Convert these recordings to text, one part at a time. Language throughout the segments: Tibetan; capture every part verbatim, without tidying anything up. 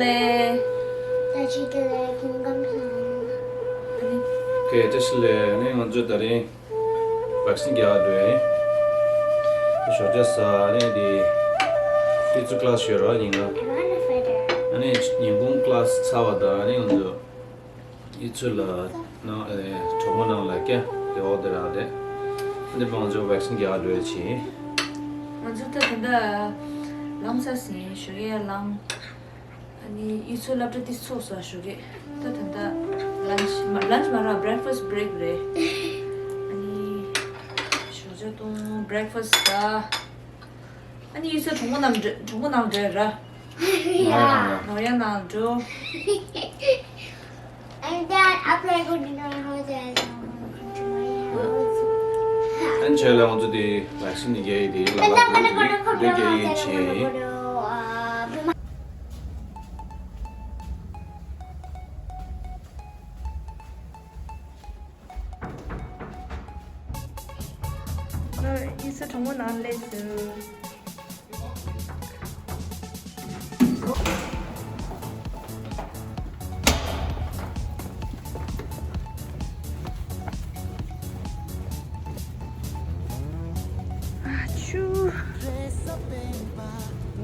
ལེ། ད་ཅི་གི་ལེ་ཀུན་ཀམ་སང་། ཨ་ནི། ཁེ་ཏེ་ཤི་ལེ། ཨ་ནི་ང་ཚོ་ད་རིང་བེག་སིན་རྒྱག་འགྲོ་ཡིན། ཞོགས་ཇ་ཟ། ཨ་ནི་དེ་ཡུལ་ཚོ་ཀླ་སི་ཡོད་ར་ཉིན་གང་། ཨ་ནི་ཉིན་གུང་ཀླ་སི་ཚར་བ་དང་ཨ་ནི་ང་ཚོ་ཡུལ་ཚོ་ལ་ནང་གྲོགས་མོ་ནང་ལ་སྐྱེ་དེ་འོག་དེ་ར་དེ། ཨ་ནི་ང་ཚོ་བེག་སིན་རྒྱག་འགྲོ་ཡ་ཆེ། ང་ཚོ་ད་ད་ལམ་ས་སིན་ཞོགས་ཡ་ལམ། ཨ་ནི་ཡུལ་ཚོའི་སློབ་གྲྭ་དེ་ཚུགས་སོ་ཞུ་གི། ད་ད་ལྟ་ལན་ཆི་མ་ལན་ཆི་མ་ར་བྷི་རེག་ཕ་སི་བྷི་རེག་རེད། ཨ་ནི་ཞོགས་ཇ་བཏུང་བྷི་རེག་ཕ་སི་ཟ། ཨ་ནི་ཡུལ་ཚོའི་གྲོགས་མོ་རྣམས་འདྲ་གྲོགས་མོ་ནང་འདྲ་ར། ཡ། ནོར་ཡ་ནང་འགྲོ། And then I play good in the hotel. ཨན་ཆེ་ལ་ང་ཚོ་དེ་བེག་སིན་རྒྱག་ཡི་དེ་ལ་ལ་དེ་དེ་རྒྱག་ཡི་ཆེ། ཨི་སི་གྲོང་མོ་ནང་སླེབས་སོང་། ཨ་ཆུ།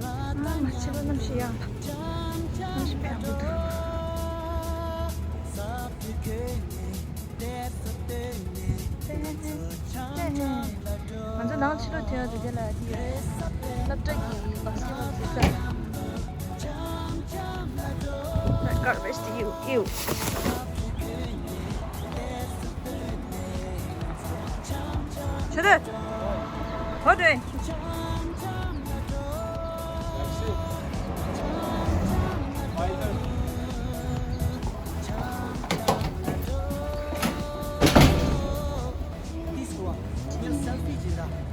ཨ་མ་ཆེ་བ་རྣམ་ཤེས་ཡག་རྣམ་ཤེས་ཕན་པོ་འདུག་ང་ཚོ་ནང་ཕྱི་ལོགས་ཐོན་ཡོང་དུས་དེ་ལ་དེ་སློབ་གྲྭ་གི་བྷ་སི་ཀེ་བྷོལ་རྩེད་ས། Garbage to you, you. ཆེ་དེ། ཧོ་དེ།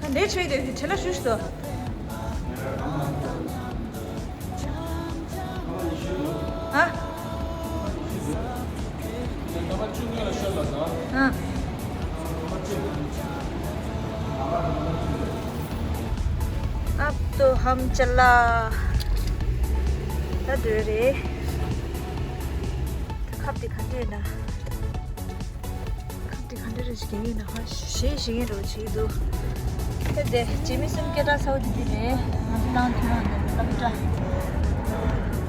ཁ་འདྲེ་ཆོས་དེ་བྲེལ་ལ་ཞུ་ཞུ་དོ། ཨ། ཨ། ཨབ་ཏོ་ཧམ་ཅ་ལ། ད་འདོད་རེད། ཁབ་དེ་ག་འདྲས་ན། ཁབ་དེ་ག་འདྲས་རེད་ཞིག་ཡིན་ན་ཧ་ཞེས་ཞིག་ཡིན་རོ་བྱེད་འདུག་ད་དེ་རྗེས་མི་གསུམ་སྐད་གྲགས་ཚ་བོ་དེ་དེ་རེད། ང་ཚོ་ནང་དུ་ཡང་དེ་སློབ་གྲྭ།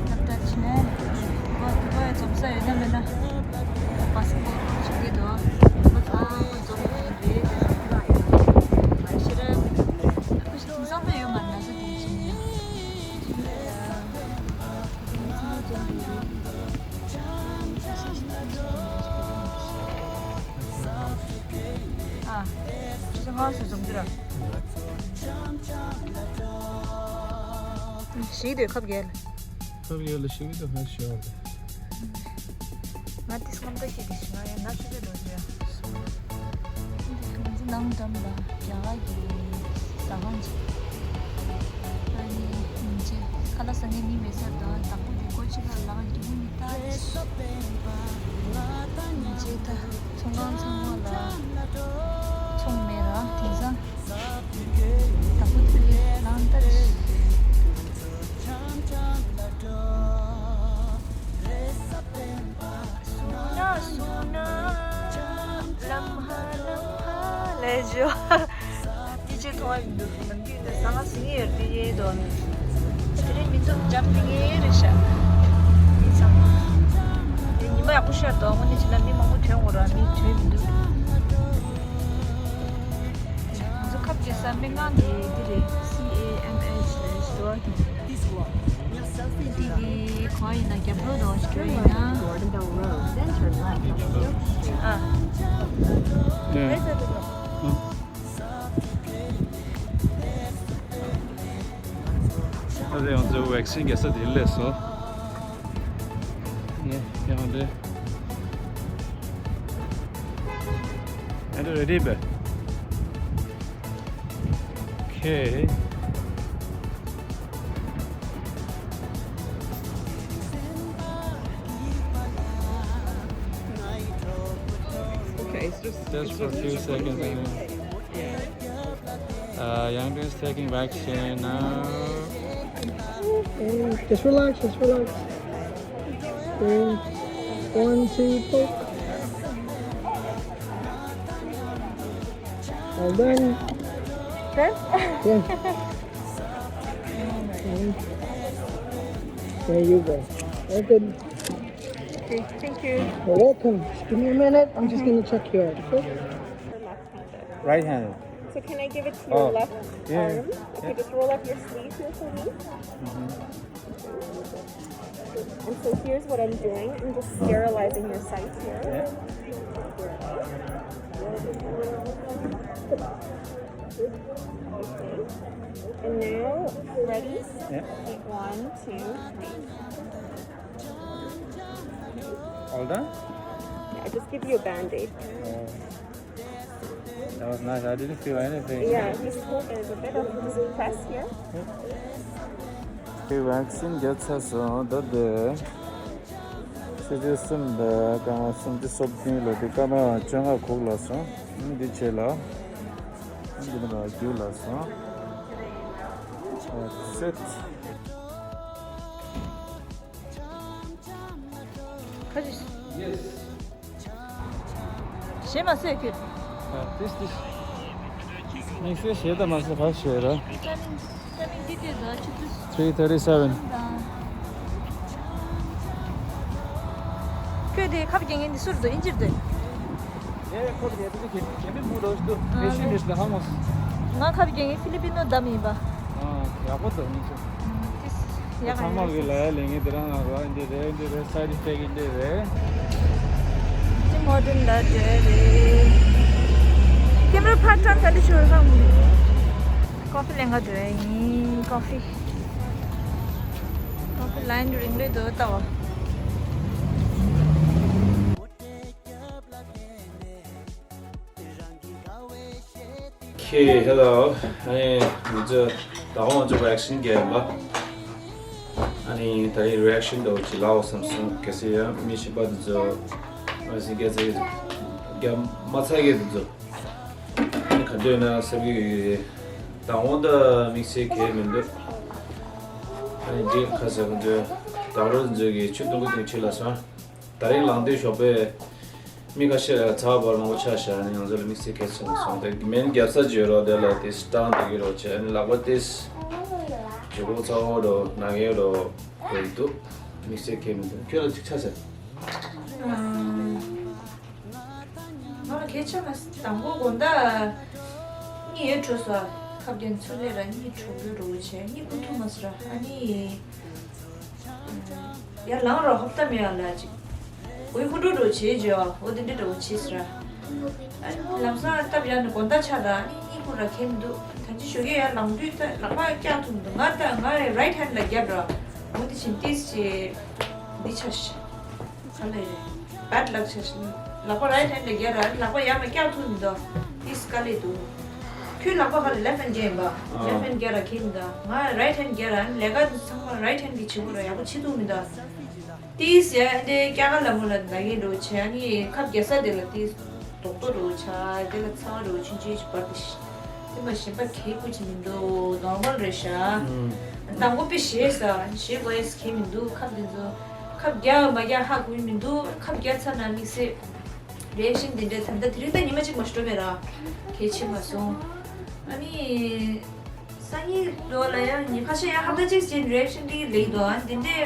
སློབ་གྲྭ་ཕྱིན་ནས། གོ་གོ་ཡ་འཛོམས་ས་ཡོད་ན་མེད་ན། པ་སི་པོར་ཊི་བྱེད་ཀྱི་འདུག་ཁོ་ཚོ་ཁོ་འཛོམས་ཡོད་རེད། ཤེས་རབ། དེང་སང་ད་ཡོད་མ་རེད་ན་ཚོ་དེ་བྱེད་ནས། ཨ། ཁྱོད་ཚོ་སྔ་སུ་འཛོམས་རྒྱུ་ར། ཞིག་དེ་ཁབ་རྒྱལ། ཁབ་རྒྱལ་ལ་ཞིག་དེ་ཧ་ཤོར། ང་དེ་སྔོན་ད་ཞིག་དེ་ཞིག་ང་ཡང་ན་ཆུ་ཚོད་འགྲོ་རྒྱུ་ཡ། ང་ཚོ་ནང་འགྲམ་ལ་རྒྱ་གར་གྱི་ཟ་ཁང་ཅིག་ཨ་ནི་ཉིན་བྱེད་ཁ་ལག་ཟ་མཁན་མི་མེད་ས་དང་བདག་པོ་དེ་སྒོ་ཕྱི་ལ་ལག་འགྲིག་གི་མི་ལྟ། ཉིན་བྱེད་ད་ཚོང་ཁང་ཚང་མ་ལ་ཚོང་མེད་ར་དེང་སང་བདག་པོ་དེ་ལག་ལྟ། སུ་ན་སུ་ན་ལམ་ཧ་ལམ་ཧ་ལས་ཇོ། དེ་ཅི་མཐོང་བ་ཡིན་འདུག་ནམ་རྒྱུན་དེ་ཟ་ང་ཟིན་ཡོད་དེ་ཡེ་དོ། དེ་རིང་མི་འདུག་འཇམ་པི་ངེ་རེ་ཤ། ཡིན་ཙང་། དེ་ཉི་མ་ཡག་པོ་ཤར་དོ་དངོས་གནས་བྱས་ན་མི་མང་པོ་ཐོན་དགོས་ར་མི་ཐོན་མི་འདུག་ང་ཚོ་ཁབ་སྐྱེ་ས་སྨན་ཁང་གི་འདི་རེད། སི་ཨེ་ཨེམ་ཨེཆ་ལས་ཞེས་པ་གི། འདི་གི་གང་ཡིན་ན་རྒྱབ་ལོགས་དང་ཞིག་ཡིན་ན། ཨ། ཨ། ད་དེ་ང་ཚོ་བེག་སིན་རྒྱག་ས་དེ་སླེབས་སོང་། ངས་ཡང་འདྲི། ཨ་འདྲི་རེ་ཌི་བས། Okay. Okay, it's just, just for a few seconds. Uh, Yang is taking vaccine now. Just relax, just relax. One, two, poke. Well done. Good? Yeah. There you go. Very good. Okay, thank you. You're welcome. Just give me a minute. I'm just gonna check you out, okay? Right hand. So can I give it to your Oh, left yeah, arm? Okay, yeah. Just roll up your sleeve here for me. Mm-hmm. And so here's what I'm doing. I'm just sterilizing your site here. Yeah. Okay. And now, ready? Yeah. Okay, one, two, three. All done? Yeah, I'll just give you a band-aid. Oh. That was nice. I didn't feel anything. Yeah, just hold, there's a bit of, just press here. དེ་ཝེག་སིན་བརྒྱབ་ཚར་སོང་། ད་དེ་ཆུ་ཚོད་གསུམ་དང་སྐར་མ་སུམ་ཅུ་སོ་བདུན་ལ་དེ་སྐར་མ་བཅོ་ལྔ་གུག་ལ་སོང་། འདི་བྱས་ལ་འདི་ནི་མ་རྒྱུག་ལ་སོང་། That's it. ག་རེ། Yes. ཞེ་མ་ཟེར་ཁྱོད། ཨ། ཏིས་ཏིས། དམིགས་བསལ་ཞེ་ད་མ་ཟེར་ག་ཞེ་ར། ཊའི་མིང་ཊའི་མིང་འདི་དེ་ད་ཆུ་ཚོད། Three thirty-seven. ཁྱོད་དེ་ཁབ་རྒྱག་མཁན་འདི་སུ་རེད་འདུག་ཨིན་ཇི་རེད་འདུག་ཨེ་ཁོ་རེད་འདུག་ཁྱེད་མི་མུ་དོ་ཞིག་འདུག་ཨ་ཕེ་ཤན་རེད་ལ་ཧ་མོ། ང་ཁབ་རྒྱག་མཁན་ཕི་ལི་པི་ནོ་བདམས་ཡིན་པ། ཨ་ཡག་པོ་འདུག་ཨིན་ཇི། ཨ་ཏིས། ཡག་ཚང་མ་གི་ལ་ཡ་ལེ་ངེ་དེ་རང་ང་ར་འདི་རེད་འདི་རེད་སའི་ཌི་ཨི་ཕེག་འདི་རེད། ཅི་མོ་ཌན་ལ་འདྲ་རེད། ཁེ་མ་ར་ཕར་ཊརན་ག་འདྲ་ཞིག་རེད་ཧང་། ཀོ་ཕི་ལེན་ག་འགྲོ་ཡ་ཡིན། ཀོ་ཕི། ཀོ་ཕི་ལའིན་རིང་ལོས་འདུག་ལྟ་བ། Okay, hello. ཨ་ནི་ང་ཚོ་ད་འོང་ང་ཚོ་ཝེག་སིན་རྒྱག་ཡིན་པ། ཨ་ནི་ད་རིང་རི་ཨེག་ཤན་འདྲ་བོ་ཅིག་ལའོ་བསམ་སོང་། གལ་སྲིད་ཡང་མི་གཞན་པ་དེ་ཚོ་ཝེག་སིན་རྒྱག་ཚར་གི་རྒྱག་མ་ཚར་གི་དེ་ཚོ་ཨ་ནི་ག་འདྲ་ཡོད་ན་བསམ་གི་ཡོད། ད་འོང་ད་དམིགས་བསལ་གང་ཡང་མི་འདུག་ཨ་ནི་འདི་ཁ་ཟེར་ང་ཚོ་ད་རོགས་ཚོ་གི་ཆུ་འཐུང་གི་དེ་ཁྲིད་ལ་སོང་། ད་རིང་ལངས་དུས་ཞོགས་པའི་མི་ཁ་ཤས་ལ་ཚ་བ་འབར་མང་པོ་ཆགས་ཤག་ཨ་ནི་ང་ཚོ་ལ་དམིགས་བསལ་གལ་ཆེ་མ་སོང་། དེ་མེན་རྒྱབ་ས་བརྗོད་རོགས་དེ་ལ་དེ་སི་ཊང་དེ་གི་རོགས་བྱས། ཨ་ནི་ལག་པ་དེ་བརྗོད་ཁོག་ཚ་བོ་རོ་ན་གའི་རོ་དེ་འདུག་དམིགས་བསལ་གལ་མི་འདུག་ཁྱོད་ལ་ཅིག་ཆགས་ཟེར། ང་ལ་གལ་ཆེ་མ་སོང་། དང་པོ་དགོང་དག་གཉིད་ཡོད་འཕྲོ་སོ། ཁབ་རྒྱན་ཚུར་ལས་ར་གཉིད་འཕྲོ་རྒྱུ་རོ་བྱས་གཉིད་ཁུག་ཐུབ་མ་སོང་ར། ཨ་ནི། ཡར་ལངས་རོགས་ཧོབ་ཏ་མེད་ཨ་ལ་ཅིག་གོས་ཧུ་འགྲོ་འགྲོ་བྱེད་བྱེད་ཨ་འོ་དེ་འདྲ་འགྲོ་བྱེད་ཟེར་ཨ། ཨ་ནི་ལམ་སང་སྟབས་ཡག་ནས་དགོང་དག་ཆགས་དང་ཨ་ནི་གཉིད་ཁུག་ར་ཁེལ་མི་འདུག་ཐང་ཅིག་ཞོགས་ཀས་ཡར་ལངས་དུས་ད་ལག་པ་བཀྱག་ཐུབ་མི་འདུག་ང་ད་ང་རའི་རའིཊ་ཧེན་ལ་རྒྱབ་ར། འོ་དེ་བཞིན་ཏིས་ཅེ་འདི་ཆ་ཤི། ག་ལེ་རེད། བེཌ་ལག་ཆ་ཤི། ལག་པ་རའིཊ་ཧེན་ལ་རྒྱབ་ར་ལག་པ་ཡར་མ་བཀྱག་ཐུབ་མི་འདུག་ཏིས་དཀའ་ལས་འདུག་ཁྱོད་ལག་པ་ག་ལེ་ལེཕཊ་ཧེན་རྒྱབ་ཡིན་པ། ལེཕཊ་ཧེན་རྒྱབ་ར་ཁེལ་མི་འདུག་ང་རའིཊ་ཧེན་རྒྱབ་ར་ལས་ཀ་འདི་ཚང་མ་རའིཊ་ཧེན་གི་བྱེད་དགོས་ར་ཡག་པོ་བྱེད་ཐུབ་མི་འདུག་ཏིས་ཡ་འདི་སྐྱ་ཀ་ལ་མོ་ལ་ན་གིན་འགྲོ་བྱས་ཨ་ནི་ཁབ་རྒྱག་ས་དེ་ལ་ཏིས་རྡོག་རྡོག་འགྲོ་བྱས་དེ་ལ་ཚ་བ་འགྲོ་ཆུང་ཆུང་ཞིག་བར་དུ་ཤི། དེ་མ་གཞན་པ་གལ་ཁུ་ཆེ་མི་འདུག་ནོར་མལ་རེད་ཤག་དང་པོ་དཔེ་ཞེད་ས་ཞེད་དགོས་ཡས་གལ་མི་འདུག་ཁབ་དེ་ཚོ་ཁབ་རྒྱག་མ་རྒྱག་ཧ་གོ་གི་མི་འདུག་ཁབ་རྒྱག་ཚར་ན་དམིགས་བསལ་རི་ཨེག་ཤན་དེ་འདྲ་ད་ལྟ་དེ་རིང་ད་ཉི་མ་གཅིག་མ་ཞིག་འགྲོ་མེད་ར་གལ་ཆེ་མ་སོང་། ཨ་ནི། སང་ཉིན་ལོ་ལ་ཡང་ཉི་ཁ་ཤས་ཡང་ཧབ་ད་གཅིག་ཅན་རེ་ཤན་འདི་ལེགས་འདུག་ཨ་འདི་འདྲའི་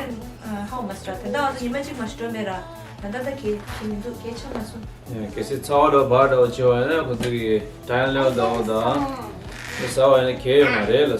ཧའོ་མ་སི་ཊ་ད་ལྟ་བ་ཚོ་ཉི་མ་གཅིག་མ་ཞིག་འགྲོ་མེད་ར། ད་ལྟ་ད་གལ་གལ་མི་འདུག་གལ་ཆེ་མ་སོང་། ཡང་གལ་སྲིད་ཚ་བ་འདྲ་བ་འདྲ་བ་ཆེ་བ་ཡིན་ན་ཁོ་ཚོ་གི་ཊའིམ་ལེ་ཝལ་འདྲ་བ་དང་དེ་ཟ་བ་ཡིན་ན་གལ་ཡོད་མ་རེད་ལ།